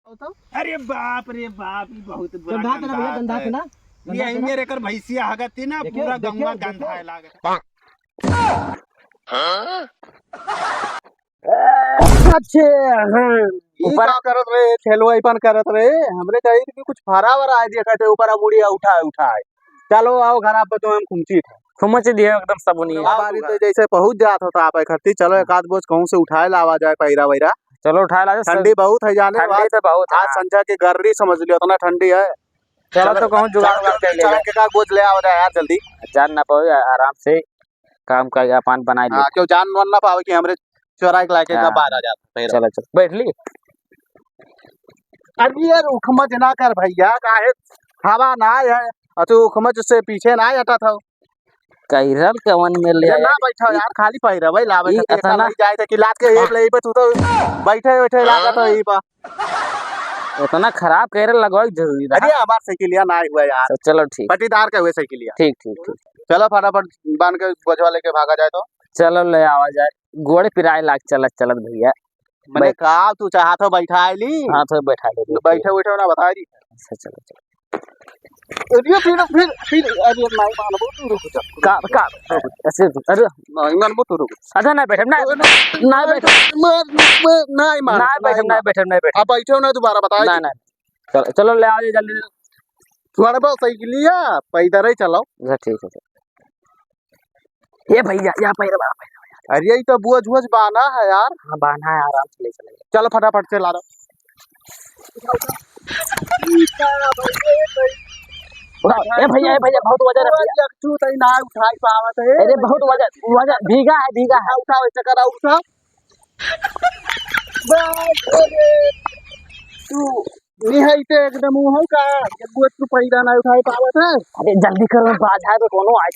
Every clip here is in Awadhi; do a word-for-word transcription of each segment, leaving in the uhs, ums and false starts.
अरे बाप रे बाप, ई बहुत बुरा गंधात ना भैया, गंधात ना। ये गंधात ना। एकर भैंसिया हगत थी ना, देखिए, पूरा गंगा गंधाए लागत। अच्छे, हाँ। ई ऊपर का करत रहे, ठेलवा अपन करत रहे, हमरे कही कि कुछ फरा वरा है, देखा थे ऊपर मुड़िया उठाए उठाए। चलो आओ घर आप तो हम खुमची थे। खुमच दिए एकदम सबुनिया। बारी तो जैसे पहुँच जात होता आप खत्ती, चलो एक आध बोझ कहूँ से उठाए लावा जाए पैरा वैरा। चलो उठाए ला जाए, ठंडी बहुत है जाने ठंडी बाद। तो बहुत है, आज हाँ। संझा के गर्री समझ लियो, इतना ठंडी है। चलो चलो, तो कहूँ जुगाड़ चलो, उगाड़ कर ले चलो, जाए। एक आध बोझ ले आवा जाए यार जल्दी। जान ना पाओ यार, आराम से काम का अपन बनाए ले। हाँ, क्यों जान मान ना पावे कि हमरे चोरा के लाके हाँ। बाहर आ जात पैरा। चलो, चलो, बैठ ली। अरे यार, उखमज ना कर भैया, काहे हवा ना है, और तू उखमज से पीछे ना हटा था। कैरल कवन में ले ये ना आया? बैठा ई, यार, खाली पैरा भाई ला ई बैठा, एक अतना लई जाए थे कि लात के एक लई पे तू तो बैठे बैठे लागत हो ई बा। इतना खराब कैरल लगवाई जरूरी रहा। अरे हमार साइकिलिया ना हुआ यार। तो चलो ठीक। पट्टीदार का हुए साइकिलिया। ठीक, ठीक, ठीक। चलो फटाफट बांध के बोझवा लेके भागा जाए तो। चलो ले आवा जाए। गोड़े पिराए लाग चलत चलत भैया। मने बैठ। का तू चाहत हो बैठा ली? हाँ, तो बैठा ले, बैठ। बैठे बैठे ना बता दी। अच्छा, चलो, चलो। अरे फिर, फिर, फिर, अरे नहीं मानबो, तू रुक जा। का, का? ऐसे रुक, अरे। नहीं मानबो, तू रुक। अच्छा, नहीं बैठे, नहीं, अरे, नहीं बैठे। मर, मर, नहीं मार, नहीं नहीं बैठे, मार। नहीं बैठे, नहीं बैठे। अब बैठे ना दोबारा, बता नहीं, दी। नहीं। चलो, चलो, ले आओ, ये जल्दी। थोड़ा बहुत साइकिलिया, पैदल ही चलाओ। अच्छा, ठीक है, ठीक। ये भैया, यहाँ पैर बा, पैर बा। अरे, ये तो बोझ वोझ बान्हा है यार। हाँ, बान्हा है, आराम से ले चलेंगे। चलो, फटाफट से ला दो। उठाओ, ए भैया, ए भैया, बहुत वजन है भैया। अरे, तू तो ना उठाई पावत है। अरे, बहुत वजन, वजन, भीगा है, भीगा है। उठाओ, उठाओ, ऐसे करा, उठाओ। बस, अरे, तू निहाई ते एकदम ऊ हो का, एक गोट तू पैरा ना उठाई पावत है। अरे जल्दी करो, बाझा तो कोनो आए।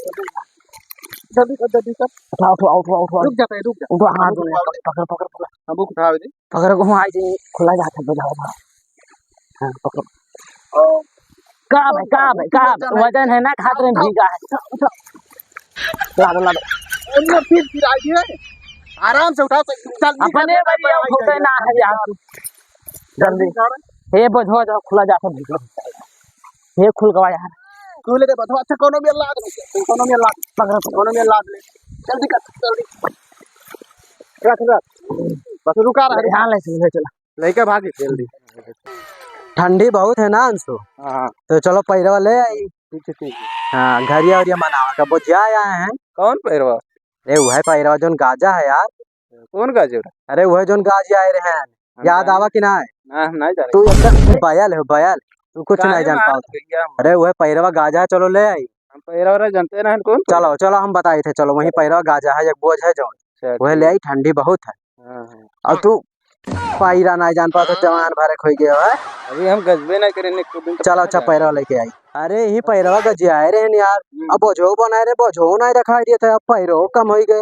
जल्दी कर, जल्दी कर। उठा, उठा, उठा, उठा। रुक जाता है, रुक जा। उठा, हाँ, हम उठा, पकड़, पकड़, पकड़। हम उठा दे। पकड़ को, हाँ, जे खुला जाता है, बजाओ, बजाओ। हाँ, पकड़। ओ। का भाई, का भाई, का भाई? वजन है ना, खात रहे, भीगा है। उठा, उठा। ला दो, ला दो। अरे, फिर गिरा दिए। आराम से उठा, जल्दी अपने कर, बरिया उठे ना है यार। जल्दी। जल्दी कर। हे बोझवा जो खुला जाता है, भीतर। हे खुल गवा यार। खुल गए बोझवा, अच्छा, कोनो में लाद ले, कोनो में लाद, पकड़, पकड़। कोनो में लाद ले। जल्दी कर, जल्दी। रख, रख। बस रुका रहा, रुका। हाँ, ले चल, ले चल। लेके भाग जल्दी। ठंडी बहुत है ना अंशु? हाँ। तो चलो पैरवा ले आई। ठीक है, ठीक है। हाँ, घरिया उरिया मनावा का बोझिया आए हैं। कौन पैरवा? अरे वह पैरवा जोन गाजा है यार। कौन गाजा? अरे वह जोन गाजा आए रहे हैं। हाँ, याद आवा कि ना? ना, हम नहीं जाने। तू एकदम बयल हो, बयल। तू कुछ काहे नहीं जान मारत पावत। भैया हम? अरे वह पैरवा गाजा है, चलो ले आई। हम पैरवा वाला जानते ना हैं, कौन पैरवा? चलो, चलो हम बताई थे, चलो वही पैरवा गाजा है, एक बोझ है जोन। अच्छा, वह ठीक। ले आई, ठंडी बहुत है। हाँ, हाँ। अब तू पैरा नहीं जान पावत, जवान भरे खोई गए हो, हैं? अभी हम गजबे नहीं करें, एक दिन तो चलो, अच्छा, पैरा लेके आई। अरे, यही पैरवा गजिया आए रहे यार। हम्म। अब बोझो बनाए रहे, बोझो नहीं रखाई दिए थे, अब पैरो कम होई गए।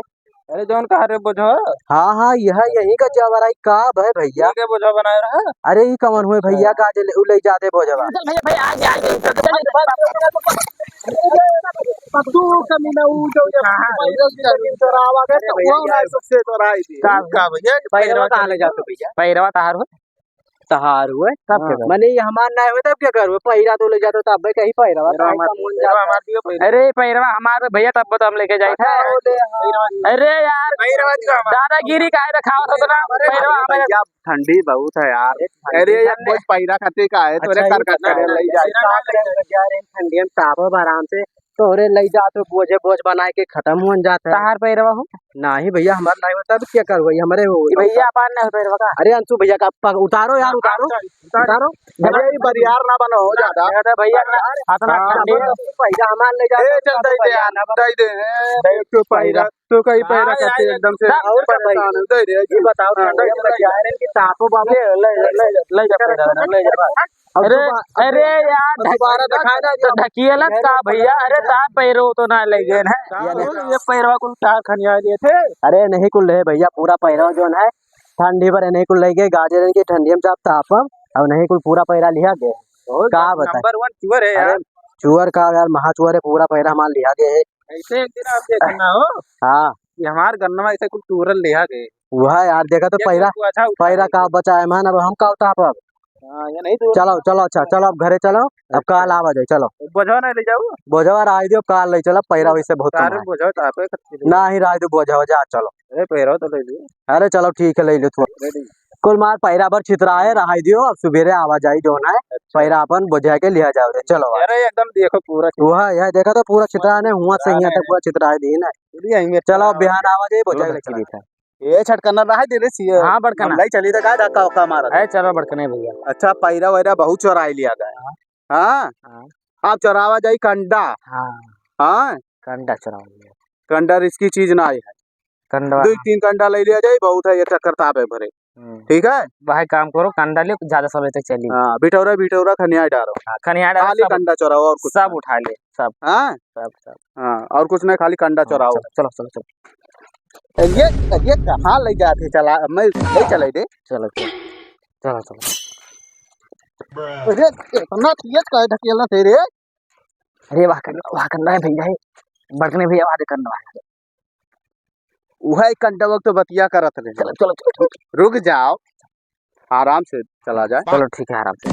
अरे, जौन कहा रे बोझो? हाँ, हाँ, यह यही गजिया वाला ही का है भैया? ठीक है, बोझो बनाए रहा। अरे, ये कौन हुए भैया, हाँ। गाजे ले, उ ले जाते बोझवा। चल भैया, भैया, आ गया, आ गया, चल, चल, चल। तू कमीना, ऊ जो ये हाँ, हाँ, भाई, हाँ। चोरावा गए, अरे तो भैया, वो क्या ना है? सबसे चोराई दी। का का भैया? पैरवा पैरवा कहाँ ले जाते भैया? पैरवा तहार हो? तहार हुए? तब क्या हाँ। करो? मने ये हमार ना हुए, तब क्या करो? पैरा तो ले जाते, तब भाई कहीं पैरवा पैरवा कहाँ हमार, कम हो पैरवा जाता? हमार दियो, पैरवा। अरे, पैरवा हमार भैया, तब तो हम लेके जाए थे। हाँ, वो ले, हाँ। अरे यार, पैरवा दियो हमार। दादागिरी काहे दिखावत हो ना? अरे पैरवा हमारे भैया, ठंडी बहुत है यार। अरे, ठंडी अरे, ये ठंड है। बोझ पैरा खातिर का है, तोरे अच्छा, कर ये कर बता, करे ले जाए। पैरा ना ले जाए। जा रहे हैं ठंडी में, तापब आराम से, तोरे ले जा तो बोझे बोझ बनाए के खत्म हो जाता है। तहार पैरवा हो? नहीं भैया, हमार नहीं होता, अब क्या करो भाई, हमारे हो। ये भैया, अपार ना हो पैरवा का? अरे अंशु भैया का पग-, उतारो यार, उतारो, उतारो। उतारो। अरे, ये बरियार ना बनो, हो ज्यादा। अरे भैया, ना, अतना हाँ, ठंडी। पैरा हमार ले जा, ए, चल, दे दे यार, ना दे दे, ए, दे एक ठो पैरा। पैरा। तो कहीं हाँ, पैरा यार, खाते एकदम से हाँ, और क्या परेशान भाई? है, दे दे। ये बताओ, हाँ, ठंडा दे दे। जा रहे हैं कि तापो बाबू। ले, ले, ले, ले जा पैरा, ले जा। अब अरे, दोबा-, अब अरे दो-, यार, अब दोबारा ढक-, दिखाए ना, तो ढकियलत का भैया? अरे, तार पैरो तो ना ले गए हैं। का हो, ये पैरवा कुल तार खनिया लिए थे? अरे, नहीं कुल ले भैया, पूरा पैरवा जोन है, ठंडी भर नहीं कुल ले गए, गाजर की ठंडी में जाप तापम, अब नहीं कुल पूरा पैरा लिया गए। बहुत का बताए? नंबर वन चुअर है अरे, यार। चुअर का यार, महाचुअर है, पूरा पैरा हमार लिया गए है। ऐसे एक दिन आप देखना हो हाँ। कि हमार गन्नवा ऐसे कुल टूरल लिया गए। वह यार, देखा तो ये पैरा, कुल अच्छा उठा पैरा ले। का बचा है, मान, अब हम का उताप अब? हाँ, ये नहीं तो चलो, चलो, अच्छा, चलो, अब घरे चलो, अब काल आवा जाए, चलो। बोझवा नहीं ले जाऊ? बोझवा रहा दियो, काल ले चलो, पैरा वैसे बहुत कम है। बोझवा तो आपे करते ले। नहीं, रहा दो बोझवा, जा, चलो। अरे, पैरा तो ले लियो। अरे, चलो, ठीक है, ले लो तू। ले ली। कुल मार पैरा भर छितरा है, रहा दियो, अब सुबेरे आवा जाए जो ना है, अच्छा। पैरा अपन बोझा के लिया जाओ रे, चलो। अरे, एकदम देखो पूरा। वह, यह देखा तो पूरा छितरा ने, हुआ से पूरा यहाँ तक पूरा छितरा है, दीन है। चलो, बिहान आवा जाए, बोझा लेके। ए छटकना रहा दे रे सिया। हाँ, बड़कना। हम नहीं चली तो का धक्का उक्का मारत। ए, चलो बड़कने भैया। अच्छा, पैरा वैरा बहुत चोराई लिया गया। हाँ। हाँ। हाँ। आप चोरावा जाई कंडा। हाँ। हाँ। कंडा चोरावा जाई। कंडा रिस्की चीज ना है। कंडा। दो तीन कंडा ले लिया जाई, बहुत है ये चक्कर तापे भरे। हम्म। ठीक है? भाई काम करो, कंडा लियो, ज्यादा समय तक चली। हाँ, बिटौरा, बिटौरा खनिया डारो। हाँ, खनिया डारो, खाली सब, कंडा चोराओ और कुछ सब ना। उठा ले, सब। हाँ? सब, सब। हाँ, और कुछ नहीं, खाली कंडा हाँ, चोराओ। चलो, चलो, चलो, चलो। ये, ये कहाँ ले जाते चला, मैं ले चले दे। चलो, चलो। चलो, चलो। अरे, इतना तेज काहे ढकेला थे रे? अरे, वहाँ कंडा, वहाँ कंडा है भैया, है। बड़कने भैया, वहाँ कंडा है। वह कंडा वक्त बतिया करत रहे। चलो, चलो, चलो, चलो। रुक जाओ, आराम से चला जाए। चलो, ठीक है, आराम से।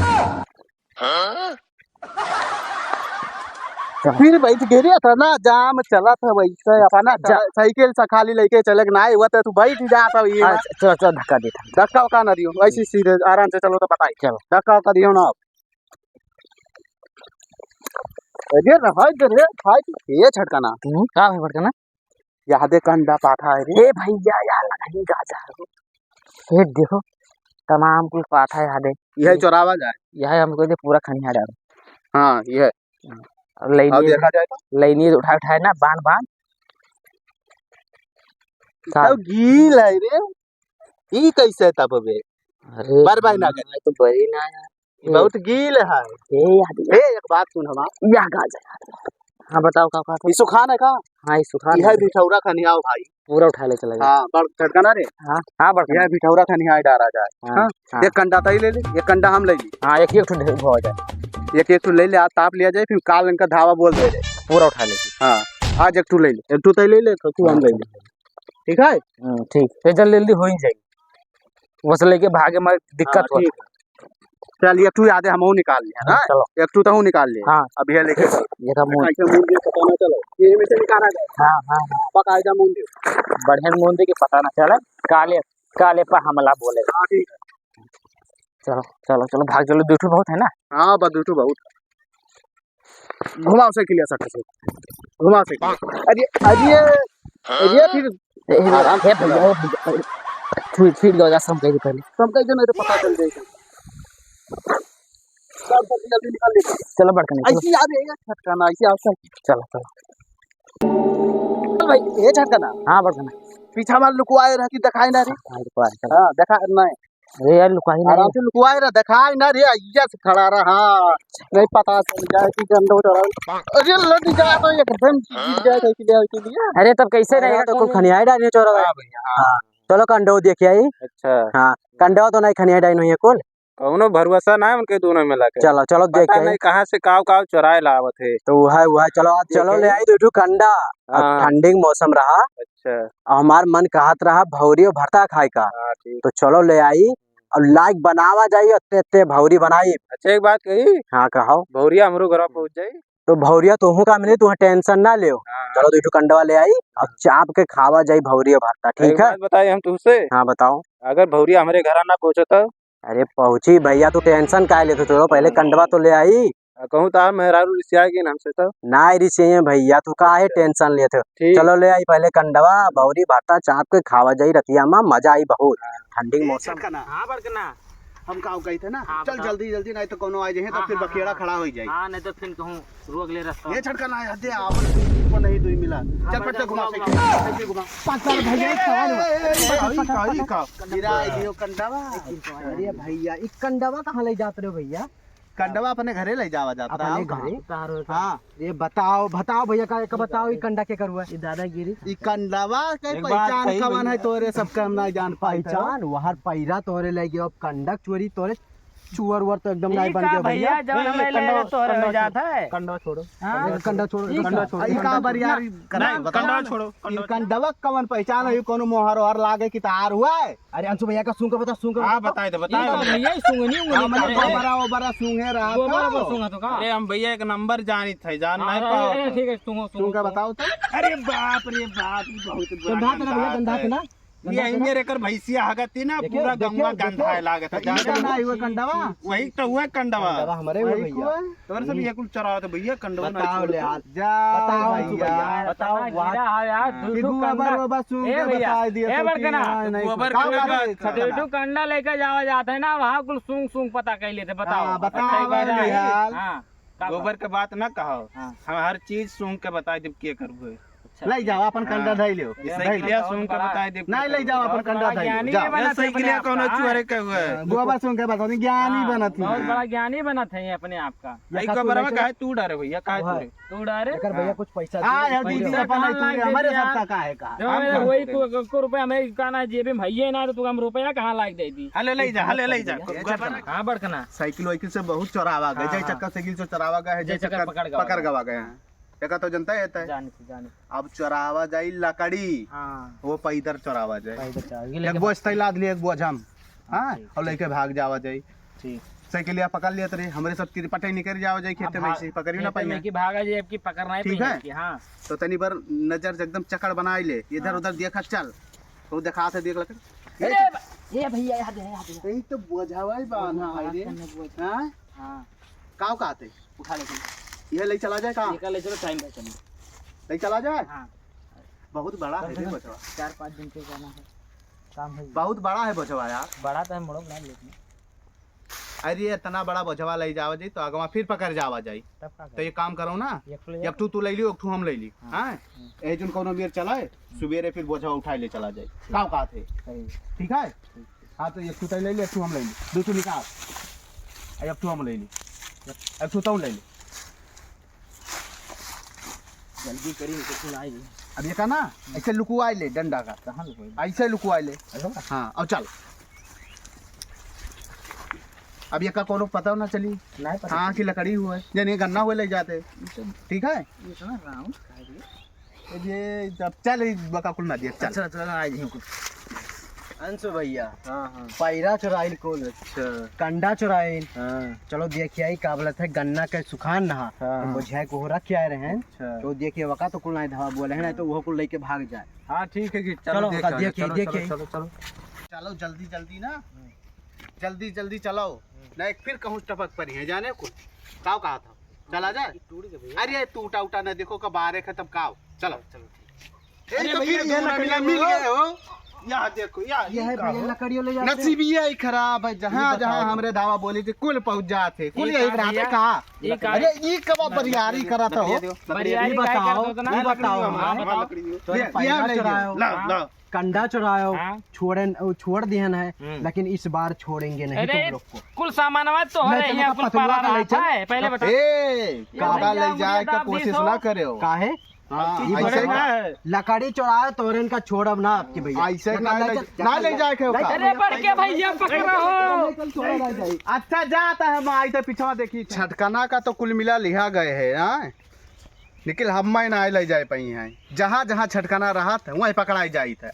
फिर बैठ गए रे, इतना जाम चलत है वैसे, अपना जा। चला-, साइकिल से खाली लेके चले के ना, वो तो तू बैठ ही जाता है, ये हाँ, बात। चलो, चलो, धक्का देता हूँ। धक्का उक्का ना दियो, वैसे सीधे आराम से चलो तो बताइए। चलो। धक्का उक्का दियो ना आप। अरे रहा दे रे, भाई, ये छटकना। हम्म, का है छटकना? यहाँ दे कंडा पाठा है रे। ए भैया, यहाँ लगा ही गाजा है। ये देखो, तमाम कुल पाठा है यहाँ दे। यही चोरावा जाए। यही हमको दे पूरा खनिया डालो। हाँ, ये। और लेनी और देखा जाए तो? लेनी उठा उठाए ना, बांध बांध। तो गील है रे। ई कैसे तपबे? अरे बार बार ना हाँ, करे। तो बड़ी ना यार। ई बहुत गील है। ए यार, ए, एक बात सुन हमार। या गाजा। हाँ, बताओ का, का, का? ई सुखान है का? हाँ, ई सुखान ई है है। बिठौरा खनियाओ भाई। पूरा उठा ले चला गया। हाँ, बड़ छटकना रे। हाँ, हाँ, बड़ यह बिठौरा खनिया डारा जाए। हाँ, हाँ? हाँ। एक कंडा तई ले ले, एक कंडा हम ले ली। हाँ, एक, एक ठो ढेर हो जाए। एक, एक ठो ले ले, आज ताप लिया जाए, फिर काल इनका धावा बोल दे रे। पूरा उठा ले। हाँ, आज एक ठो ले ले, एक ठो तई ले ले, एक ठो हम ले ले। ठीक है? हम्म, ठीक। ये जल्दी जल्दी हो ही जाई। बस लेके भागे में दिक्कत हाँ, होत ठीक। चल, एक ठू यादे हमहू निकाल लिया ना। चलो। एक ठू तहू निकाल लिया। हाँ। अब ये लेके चल। ये का मुंह। कैसे मुंह दिए पता ना चलो। ये में से निकाला गया। हाँ, हाँ, हाँ। पकायदा मुंह दिए। बढ़िया मुंह दिए कि पता ना चले। काले, काले पर हमला बोले। हाँ, ठीक है। चलो, चलो, चलो, भाग चलो, दू ठू बहुत है ना। हाँ, बस दू ठू बहुत। घुमाओ साइकिलिया सट से। घुमाओ साइकिलिया। अरे, अरे, अरे, फिर ए, ए, आराम ए, से भैया, चलाओ। ए, भैया, ए, फिर, फिर गया, सब कह दे पहले। सब कह दे, नहीं तो पता चल जाएगा। सब जल्दी, जल्दी निकाल ले। चलो, बड़कने, चलो। ऐसी याद है, ये छटकना, ऐसी आवश्यक। चलो, चलो। चल भाई, ये छटकना। हाँ, बड़कना। पीछा वाला लुकवाए रहती, दिखाई ना रे। हाँ, लुकवाए, चलो। हाँ, देखा नहीं। अरे यार, लुकाई ना आराम रे। से लुकवाए रहा, देखाई ना रे, अइया से खड़ा रहा। हाँ, नहीं पता चल जाए कि गंडो चढ़ा। अरे लड़ जा तो एकदम गिर जाए, कैसे ले आए के लिए? अरे तब कैसे अरे रहेगा, तो कौन कुल खनियाई डालने चोरवा है। हाँ भैया, हाँ। हाँ, चलो कंडो देख आई। अच्छा। हाँ, कंडो तो नहीं खनियाई डालने है कुल। कौनो भरोसा ना है उनके दोनों में लगे। चलो, चलो देख पता आई। नहीं कहाँ से काव काव चुराए लावत है। तो वह, वह चलो, आज चलो देख ले आई। आई दो ठो कंडा। अब हाँ। ठंडी के मौसम रहा। अच्छा। अब हमार मन कहत रहा भौरी और भरता खाए का। हाँ, ठीक। तो चलो ले आई, अब लाइक बनावा जाई, अत्ते अत्ते भौरी बनाई। अच्छा, एक बात कही? हाँ, कहो। भौरिया हमरो घर पहुँच जाई। तो भौरिया तोहू का मिली, तू टेंशन ना लेओ। हाँ। चलो, दू ठो कंडवा ले आई, अब हाँ। चाप के खावा जाई भौरी और भरता, एक ठीक है? बात बताई हम तुमसे? हाँ, बताओ। अगर भौरिया हमरे घर ना पहुँचे तो? अरे पहुँची भैया, तू टेंशन काहे लेत हो? चलो पहले कंडवा तो ले आई। आ, कहूँ तो मेहरारू रिसिया गई ना हमसे तो। ना रिसिये भैया, तू काहे टेंशन लेत हो? ठीक। चलो ले आई पहले कंडवा, भौरी भरता चाप के खावा जाई रतिया में, मजा आई बहुत। हाँ। ठंडी के ए, मौसम। छटकना। हाँ, बड़कना। हम का कही थे ना, हाँ, चल बताओ। जल्दी, जल्दी, नहीं तो कोनो आ जाए तो हाँ, फिर हाँ, बखेड़ा हाँ। खड़ा हो जाए। हाँ, नहीं तो फिर कहूँ रोक ले रास्ता। ये छटकना है, दे, आवत को नहीं दुई मिला। हाँ, चल, पट से घुमा, घुमा, घुमा। पाँच बार भैया, एक सवाल हुआ। ए, ए, ए, ए, ई का, ई का? गिरा दियो कंडवा। अरे भैया, ई कंडवा कहाँ ले जात रहे हो भैया? कंडवा अपने घरे ले जावा जात रहा अपने हो का? घरे? हाँ। ये बताओ, बताओ भैया, का, का बताओ, ई कंडा के करुआ? ई दादागिरी। ई कंडवा के एक बात पहचान कही कवन भैया। है तोरे, सबके हम नहीं जान पाई था। पहचान, वहर पैरा तोरे ले गयो, अब कंडा चोरी तोरे चुअर उअर तो एकदम नहीं बन गया भैया। जवन ए, ए, हमें ले कंडवा, ले तोहरे हो कंडवा जात छोड़ो, है। कंडवा छोड़ो, हाँ? कंडवा छोड़ो, ई का कंडवा छोड़ो। बरियारी कराए, नहीं, बताओ कंडवा ना। छोड़ो, ई कंडवा छोड़ो। कंडवा कवन पहचान है, कोनो मोहर ओहर लागे कि तार हुआ है? अरे अंशु भैया का सूंघ के बता, सूंघ के हाँ, बता। बताए दे, बताए दे। भैया ही सूंघनी, हाँ, उंगनी मतलब का है। गोबरा ओबरा सूंघे रहा गोबरा का? ओबरा सूंघा तो का? अरे हम भैया एक नंबर जानित है, जान नहीं पाओ। अरे, ठीक है, सूंघो, सूंघो, सूंघ के सूंघो। बताओ तो। अरे बाप रे बाप, ई बहुत बुरा गंधात ना भैया, गंधात ना। ये गंधात ना। हिंगेर एकर भैंसिया हगत थी ना, देखिए, पूरा देखिए, गंगा देखिए। गंधाए लागत है, ई जान गंधा पाओ। हुआ कंडवा। वही तो हुआ कंडवा। कंडवा हमारे हुए वही भैया। हुआ। तोर सब ये कुल चरावत है भैया, कंडवा ना बताओ छोड़ ले दो। यार। जा बताओ भैया। भैया, बताओ, इतना वाह। गिरा है यार, हाँ। दू कि ठो गोबर कंडा। ओबर सूंघ ए के भैया, बताई दिया ए तो बड़कना। कि हाँ, नहीं गोबर का के बात बात है, कर। दू ठो कंडा लेके जावा जात है ना, वहाँ कुल सूंघ सूंघ पता कर लेते, बताओ। हाँ, बताओ अच्छा, एक बार यार। हाँ, का गोबर बात? के बात ना कहो। हाँ। हम हर चीज सूंघ के बताई देब के करबो। अच्छा। ले जाओ, अपन हाँ। कंडा धई लियो। ये धई साइकिलिया लियो। सूंघ के बताई देब के करबो। नहीं, ले जाओ, अपन बहुत कंडा बड़ा धई लियो। ज्ञानी जाओ। ये बनत है साइकिलिया अपने कोनो आप का। चुअरे के हुए। हाँ। गोबर सूंघ के बताओ, ज्ञानी हाँ, बनत है। बहुत बड़ा ज्ञानी बनत है ये अपने आप का। ये आई का का तू बरवा लेके काहे तू डरे भैया, काहे तू हाँ। रे? तू डरे? एकर भैया हाँ। कुछ पैसा हाँ, दे, यार, दीदी पैसा। अपन कहाँ नहीं तू लाग रे, दे हमारे यार? सबका काहे का? जो हम है, कहाँ वही दे? को, को रुपया हमें का ना जेबे में हइये ना, तो तू हम रुपया कहाँ लाग दे दी? हले ले जा, हले ले जा। भैया। हाँ, बड़कना। साइकिल वाइकिल से बहुत चोरावा गए, हाँ, जय हाँ। चक्कर साइकिल से चोरावा गए, जय जय चक्कर चक्कर पकड़ गवा पकड़ गए। गवा गए हैं। एका तो जनता ही है तय। जाने से, जाने से। अब चोरावा जाई लकड़ी, हाँ। वो पैदल चोरावा जाए। पैदल चोरावा, ये एक लेके बोझ भाग तय लाद लिए, एक बोझ हम, हाँ, हाँ, ठीक, और ठीक। लेके भाग जावा जाई। ठीक। साइकिलिया पकड़ लिया तरे, हमरे सब तिरपटे निकल जाओ जाई खेते में, हाँ, ऐसे ही पकड़ियो ना खेते में पाइए। की भागा जाए, आपकी पकड़ना ही ठीक पड़ेगा है? आपकी, हाँ। तो तनी बार नजर एकदम चकड़ बनाई ले, इधर हाँ। उधर देखा चल, तो देखा से देख ले। अरे, ए भैया, यहाँ दे, यहाँ दे। यही तो बोझावा ही बांधा है रे। हाँ? हाँ। का कहते? उठा ले चल। यह ले चला जाए का? ये ले चलो, टाइम पे चलो। ले चला जाए? हाँ। बहुत बड़ा है रे बोझवा। चार पाँच दिन के जाना है, काम है। बहुत बड़ा है बोझवा यार। बड़ा तो है, मोड़ो बना लेकिन। अरे इतना बड़ा बोझवा ले जावा जाई तो अगवा फिर पकड़ जावा जाई। तब का तो करे? ये काम करो ना, एक ठो ले एक ठो तू ले लियो, एक ठो हम ले ली। हाँ। हाँ? हम्म। ए जन कोनो बेर चलाए, हम्म। सुबेरे फिर बोझवा उठाए ले चला जाए। ठीक। का कहत है? सही। ठीक है? ठीक। हाँ, तो एक ठो तय ले ले, एक ठो हम ले ली। दो ठो निकाल। अब एक ठो हम ले ली। एक ठो तू ले ली। जल्दी करी, कुछ ना आई। अब ये का ना, ऐसे लुकुआ ले डंडा का। कहाँ लुकुआ? ऐसे लुकुआ ले। ऐसा? हाँ, अब चल। अब ये का कोनो पता ना चली। नहीं पता हाँ, चली। कि लकड़ी हुआ है, यानी गन्ना हुआ ले जाते। अच्छा। ठीक है? इतना राउंड खाए रे। ये जब चल, ई बका कुल ना दिया, चल। अच्छा, चल, आ जाइए कुछ। अंशु भैया, हाँ, हाँ। पैरा चुराइल कुल। अच्छा। कंडा चुराइल। हाँ। चलो देखिए, आई का बोलत है, गन्ना के सुखान नहा। हाँ, हाँ। बोझाए को हो रख के आए रहे हैं। अच्छा। तो देखिए, वका तो कुल नहीं धवा बोले हैं, नहीं तो वो कुल लेके भाग जाए। हाँ, ठीक है कि चलो, चलो, देखा जाए, देखिए, चलो, देखिए। चलो, चलो, चलो। चलो, जल्दी, जल्दी ना। हम्म। जल्दी, जल्दी चलाओ। हम्म। नहीं, फिर कहूँ टपक पड़ी है, जाने कुल। काव कहा था? चला जाए? ये टूट गया भैया। अरे, टूटा उटा ना, देखो, कब आ रहे हैं, तब काव। चलो। चलो, ठीक। ए, अरे तो भैया, फिर ये दोनों लकड़िया मिला, मिल मिलो। गए हो। यहाँ देखो, यहाँ ये है का भैया, हो? लकड़ियों ले जाते हैं। नसीबिया ही खराब है, जहाँ, ये बताओ। जहाँ हमरे धावा बोली थी, कुल पहुँच जाते, कुल ये यही का बनाते भैया? का? ये का अरे, है? ये कब बरियारी करत हो? बरियारी ये का बताओ, करत हो ना? ये बताओ, हाँ, हाँ, बताओ। लकड़ी हो। तो ये, ये पैसा ले चुराए लो। हो। लाओ, हाँ। लाओ। कंडा चुरायो, हाँ। छोड़न, छोड़ दिहन है, हम्म। लेकिन इस बार छोड़ेंगे नहीं अरे, तुम लोग को। कुल सामानवा तो नहीं, है, तुम यहाँ लोग कुल पतलवा पाला का ले रहता चल। है, पहले बता। ए, ये काबा भैया, ले जाए उंगली का दाब दी कोशिश सो। ना करे हो। काहे? हाँ, ये ऐसे बड़े ही ना। लकड़ी चुरायो तो इनका छोड़ब ना आपके भैया। ऐसे ना ना ले ले जा-, जा-, ना ले जाए के नहीं, होगा। अरे, बड़के भैया पकड़ा हो। नहीं, कल छोड़ा ना जाए। अच्छा, जाता है, हम आई तो पिछवा देखी। छटकना का तो कुल मिला लिहा गए है, हाँ? लेकिन हम मैं ना ले जाए पाई हैं। जहाँ जहाँ छटकना रहत है, वहीं पकड़ाई जाइत है।